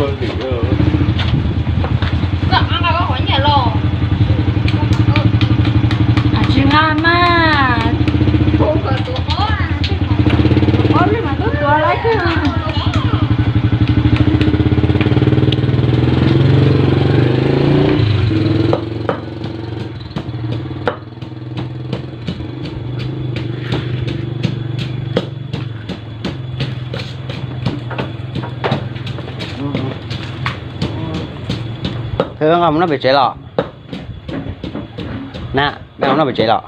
Tsis nqa mas. Ob lwm mas tub tuav laib kawg. Wb nqa mus noj pem tsev los? Na, wb nqa mus noj pem tsev los?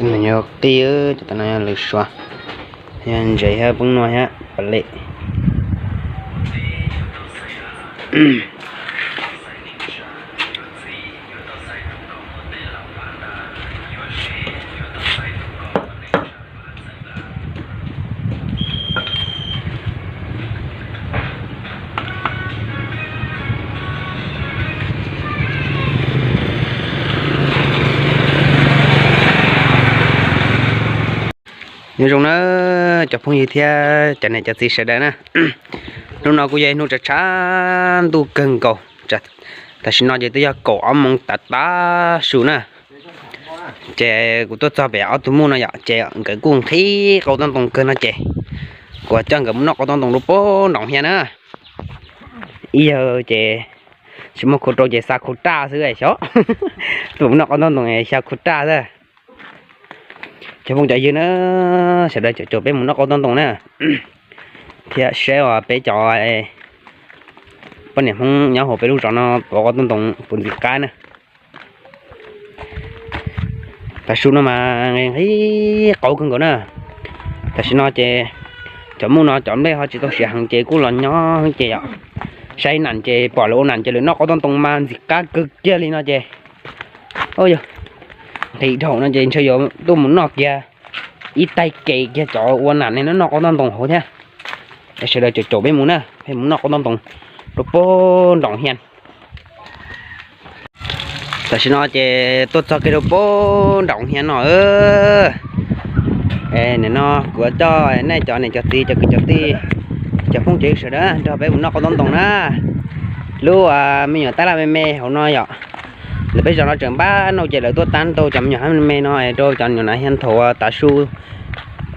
Nws yog qij, cov no yog lwm suav, yog ntses thiab poob nua thiab pam lem. Nyob zoo na cov phooj ywg thiab cov niam cov txiv sawv daws na. Hnub no kuj yog ib hnub tshav tshav ntuj kawg nkaus. Tam sim no ces twb yog kaum ob moos tav tav su na. Ces kuv tuaj txog pem ob tug muj no yom, ces nkawd kuj nqhis qau tooj ntoo kawg no ces kuv coj nkawd mus noj qau tooj ntoo rau pem nroos hiab na. Ib yawg ces tsis muaj khu rau ces xa khu raj xwb xyov. Tuaj mus noj qau tooj ntoo xa khu raj xwb. Cov phooj cov ywg na, sawv daws caum caum peb mus noj qau tooj ntoo na, thiab saib uas peb cov poj niam Hmoob nyob hauv peb lub zos no tuav qau tooj ntoo puas ntxim qab na. Tav su no mas nqhis qau kawg nkaus na. Tam sim no ces cov muj no cov nplej ho tsis tau siav heev ces kuj los nyob ces yom, saib nam ces pom lawv ua nam ces lawv noj qau tooj ntoo mas ntxim qab kawg kiag li no ces. Yog nqhis dhau no ces ntshe yuav tuaj mus noj kiag ib taig kev kiag cov ua nam ne noj qau tooj ntoo hauv thiab. Sawv daws caum caum peb mus na, peb mus noj qau tooj ntoo rau pem nroos hiab. Tam sim no ces tuaj txog kiag rau pem nroos hiab no. Nim no kuv coj nej cov niam cov txiv cov kwv cov tij cov phooj cov ywg sawv daws nrog peb mus noj qau tooj ntoo na. Lub me nyuam tab laj me me hauv no yom, lawv peb zos no tseem npab nauj ces lawv tuaj tab tau cov me nyuam hab me me no rau cov nyuam nas hias thaum tav su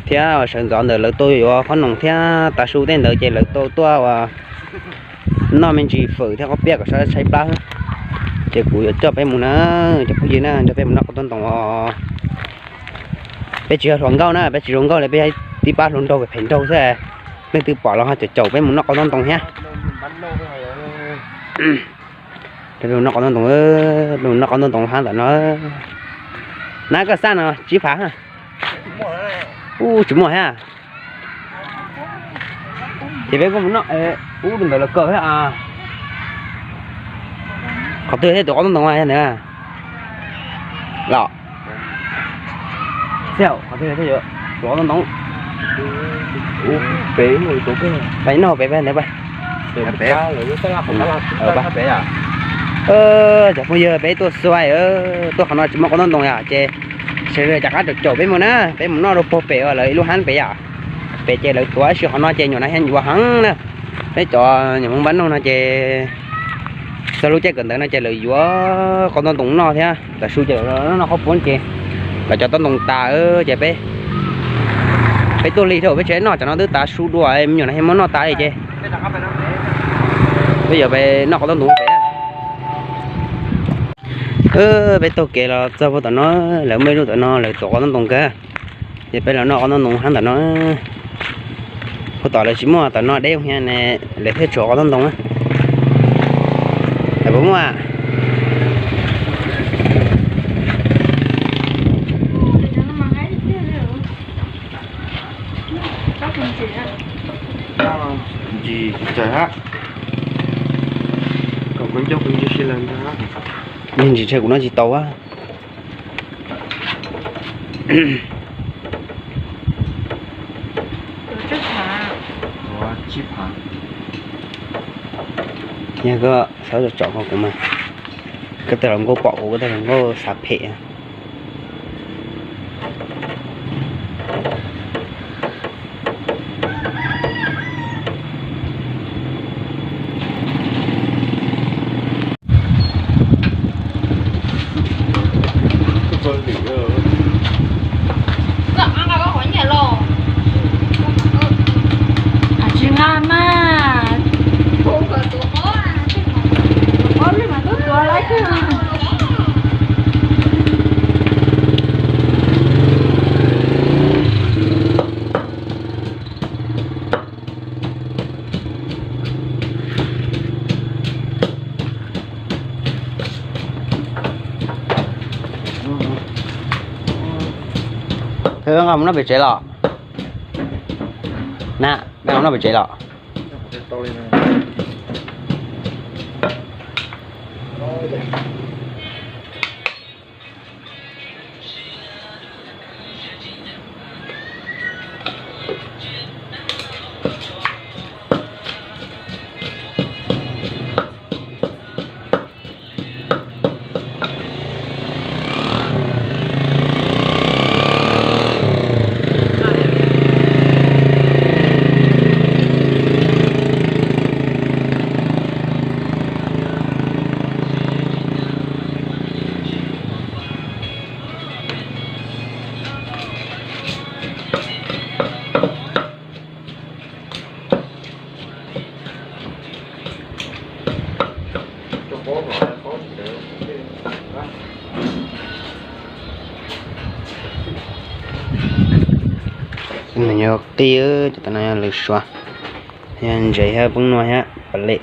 thiab sawv ntxov ntawd lawv tau yuav qhob noom thiab tav su tej ntawd ces lawv tau tuaj ua noj me ntsis fawm thiab qhob piab kom sab tshaib plab. Ces kuv yuav coj peb mus na, cov phooj ywg na, nrog peb mus noj qau tooj ntoo os. Peb tsis yog hluas nkauj na, peb tsis hluas nkauj li, peb yog tib pab hluas nraug phem nraug xwb. Leej twg pom los ho caum caum peb mus noj qau tooj ntoo thiab. Peb mus noj qau tooj ntoo, peb mus noj qau tooj ntoo hab ntawm no. Na koj xaj no tsib phav. Ub, tsis muaj thiab. Ces peb kuj mus noj, ub, ntawd lawv kaw thiab. Qhov twg thiaj tuav qau tooj ntoo ntawd los? Qhov twg thiaj yuav tuav qau tooj ntoo? Peb noj pem ntawd. Cov phooj ywg, peb tuaj xua, tuaj qhov no tsis muaj qau tooj ntoo yom, ces sawv daws rov qab caum caum peb mus na, peb mus noj rau puag pem uas lawv ib lub hab pem yom. Pem ces lawv tuav ib si qhov no ces nyuam nas hias yuav heev na. Peb cov nyuam Hmoob npab nauj no ces txog lub caij kawm ntawv no ces lawv yuav qau tooj ntoo noj thiab tav su ces lawv noj qhob puab ces lawv cov tooj ntoo tas ces peb, peb tuaj lig dhau peb tsis noj, cov no twb tav su dua me nyuam nas hias muab noj tas li ces peb yuav pem noj qau tooj ntoo pem. Peb taug kev los txog puag tom no, lawv muaj ib lub tom no lawv tuav qos ntoo ntoo kawg, ces peb los noj qos ntoo ntoo hab tom no. Puag tom lawv tsis muaj, tom no deb ua hiab ne, lawv thiaj tsuav qos ntoo ntoo. Lawv puas muaj? Ntsis tsis txawg hab. Kom kuv ncauj kuv ntsis si lawm ntag. Niag ntsis ntshe kuv noj tsis tau a. Tsib phav. Yog koj xav tsom kuv mas, koj tej hluas nkauj pom kuv, koj tej hluas nkauj xav phem. Tsis nqa mas. Tus pob lwj mas tub tuav lawm. Nqa mus noj pem tsev los? Na, nqa mus noj pem tsev los? Nws yog qij, cov no yog lwm suav, yog ntses thiab poob nua thiab pas lem.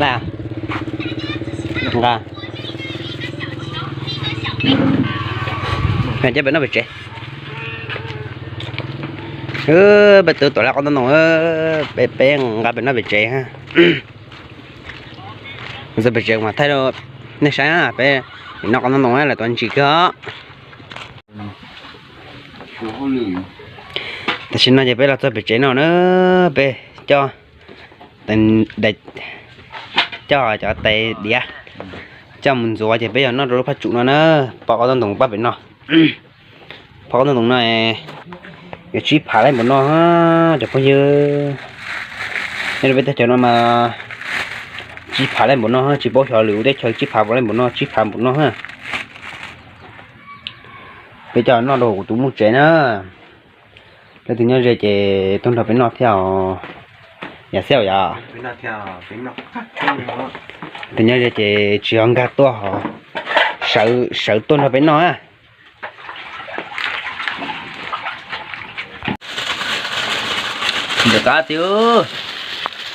Nqa, nqa. Coj pem noj pem tsev. Peb twb tuav lawm qos ntoo ntoo, peb, peb nqa pem noj pem tsev. Txog pem tsev mas thaij rau nej saib, peb noj qos ntoo ntoo lawm tuav ntsis kawg. Tam sim no ces peb los txog pem tsev no na, peb coj, coj cov tais diav coj mus ntxuav ces peb yog noj rau lub phaj tsum no na. Pom qos ntoo ntoo pab pem no, pom qos ntoo ntoo no yuav tsib phav lawm npaum no cov phooj ywg. Nyob rau peb teb chaws no mas tsib phav lawm npaum no, tsis paub xyov lwm lub teb chaws tsib phav puas lawm npaum no, tsib phav npaum no. Peb coj noj rau kuv tus muj tsev na. Leej twg nyob ze ces tuaj nrog peb noj thiab os. Yam xwb yom. Leej twg nyob ze ces tsis yog nkag tuaj os, sawv, sawv tuaj nrog peb noj. Ntawm qab tiag,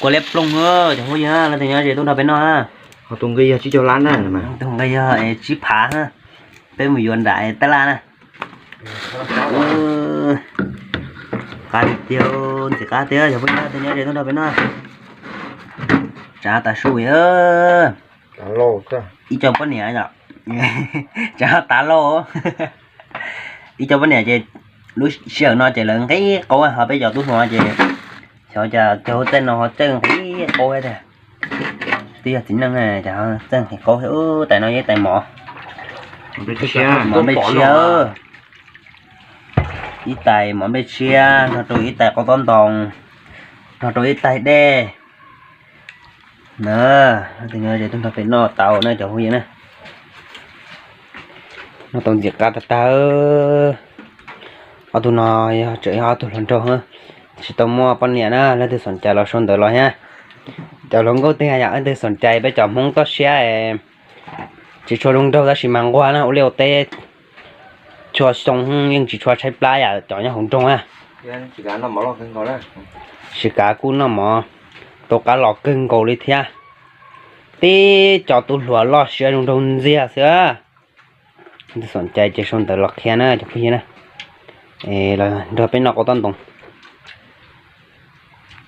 kua liab ploog, cov phooj ywg, leej twg nyob ze tuaj nrog peb noj. Qhov tus nqi yog tsib caug lab na, tus nqi yog tsib phav, peb mus yuav nram tab laj na. Qab tiag, ntxim qab tiag cov phooj ywg, tej nyob ze tuaj nrog peb noj. Tsav tas su, ib co poj niam yom, tsav tas lauj. Ib co poj niam ces lub sij hawm no ces lawv nqhis qaub, ho peb cov tub hluas ces xyov cas cov hauv txaj no ho txawj nqhis qaub tiag. Twb yog txiv neej ces txawj nqhis qaub thiab. Tais no yog ib tais mov, mov nplej tshiab, ib tais mov nplej tshiab nrog rau ib tais qaub tob ntoo, nrog rau ib tais dej na. Tus no ces tuaj nrog peb noj tau na cov phooj ywg na. Noj tau ntxim qab tag tag. Ob tug no yog tseem yog ob tug hluas nraug, tsis tau muaj poj niam na, leej twg xom cai los sau ntawv los thiab. Cov hluas nkauj tiag yam leej twg xom cai, peb cov Hmoob toj siab tsis tshua zoo nraug tab sis mas nquag na, ua liaj ua teb txhua xyoo yeej tsis tshua tshaib plab yam cov nyob hauv nroog na. Tsis kav kuj noj mov tau qab los kawg nkaus li thiab. Tib co tub hluas loj siab zoo nraug ntxiag xwb. Leej twg xom cai ces sau ntawv los qhia na cov phooj ywg na. Nrog peb noj qaub tob ntoo.